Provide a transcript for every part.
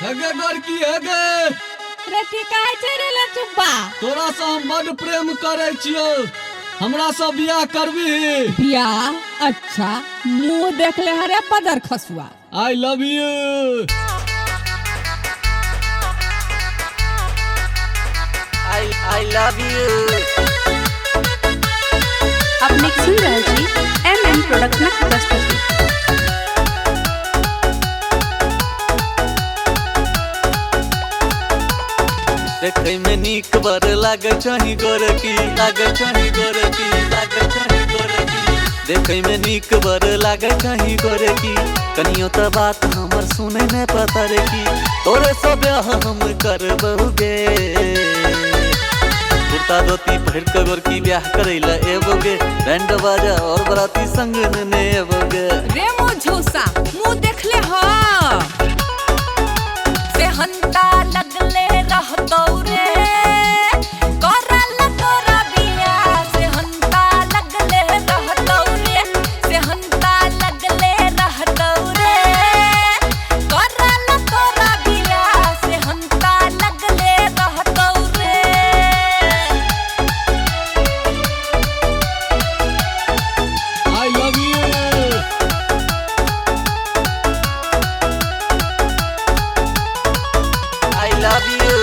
हेगे गोरकी हेगे। रे की कहै छै रे लचुब्बा? तोरा से हम बड प्रेम करै छियौ, हमरा से बियाह करबी? बियाह? अच्छा मुंह देख ले हरे पदर खसुआ। I love you. I love you. अपने सुन रहल छी एम एम प्रोडक्शनक प्रस्तुति। देखै में नीक बर लागै छही गोरकी, लागै छही गोरकी, लागै छही गोरकी। देखै में नीक बर लागै छही गोरकी, कनियो त बात हमर सुनै नै पतरकी। तोरे से ब्याह हम करबौगे, कुर्ता धोती पहिर के गोरकी ब्याह करै ले एबोगे, बैंड बाजा और बराती संग नेने एबोगे। रे मुँह झूसा मुँह देखले ह से हंता लगले रहतौ रे करल तोरा बियाह। से हंता लगले रहतौ रे, से हंता लगले रहतौ रे करल तोरा बियाह। से हंता लगले रहतौ रे। I love you. I love you.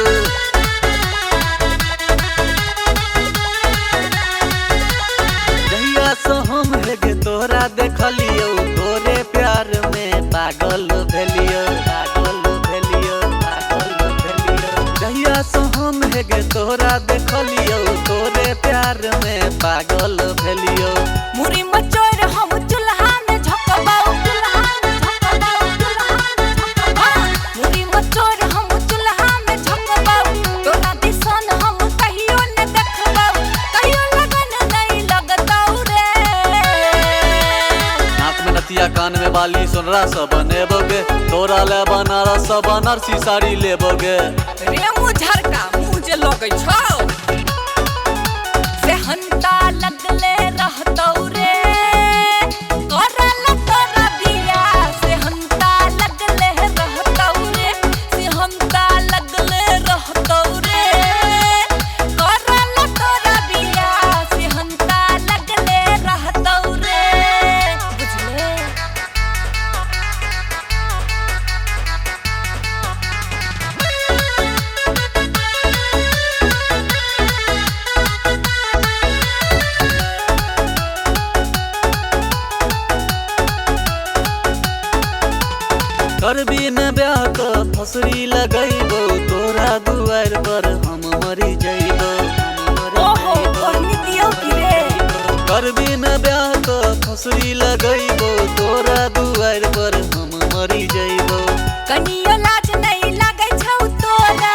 जहिया से हम हेगे तोरा देखलियौ, तोरे प्यार में पागल भेलियौ, पागल भेलियौ, पागल भेलियौ। जहिया से हम हेगे तोरा देखलियौ, तोरे प्यार में पागल भेलियौ। मुरी मचोर हम चूल्हा में झोंकबौ, चूल्हा में झोंकबौ, चूल्हा में झोंकबौ। मुरी मचोर हम चूल्हा में झोंकबौ, तोरा दिसन हम कहियो न देखबौ, कहियो लगन नहीं लगतौ रे। नाक में नथिया कान में बाली सोनरा सब बनेबोगे, तोरा ले बनारस सब बनारसी साड़ी लेबोगे। रे मुँह झरका मुँह जे लगै छौ से हंता लगले रहतौ रे करल तोरा बियाह। से हंता लगले रहतौ रे, से हंता लगले रहतौ रे करल तोरा बियाह। से हंता लगले रहतौ रे, बुझले? करबी न ब्याह त फसरी लगैबो, तोरा दुआर पर हम मरि जइबो। ओहो ओढ़नी दियौ की रे? करबी न ब्याह त फसरी लगैबो, तोरा दुआर पर हम मरि जइबो। कनियो लाज नहीं लागै छौ तोरा,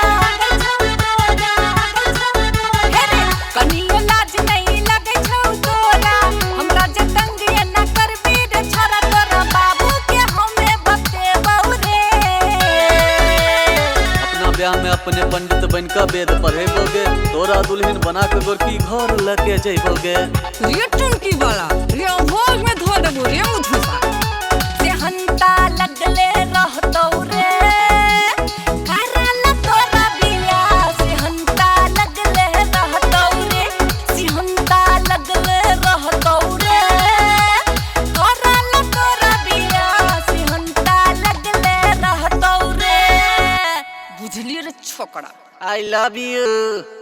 हे रे, कनियो लाज नहीं लागै छौ तोरा। हमरा जे तंग एना करबी रे छोरा, तोरा बाबू के हमे बतेबौ रे। अपना ब्याह में अपने पंडित बन के वेद पढ़ेबोगे, तोरा दुल्हन बना के गोरकी घर लके जइबोगे। रे टुनकी वाला रे भोग में धो देबो रे मुधुसा। से हंता लगले रहतौ रे करल तोरा बियाह। से हंता लगले रहतौ रे, से हंता लगले रहतौ रे करल तोरा बियाह। से हंता लगले रहतौ रे, बुझलियै रे छोकरा? I love you.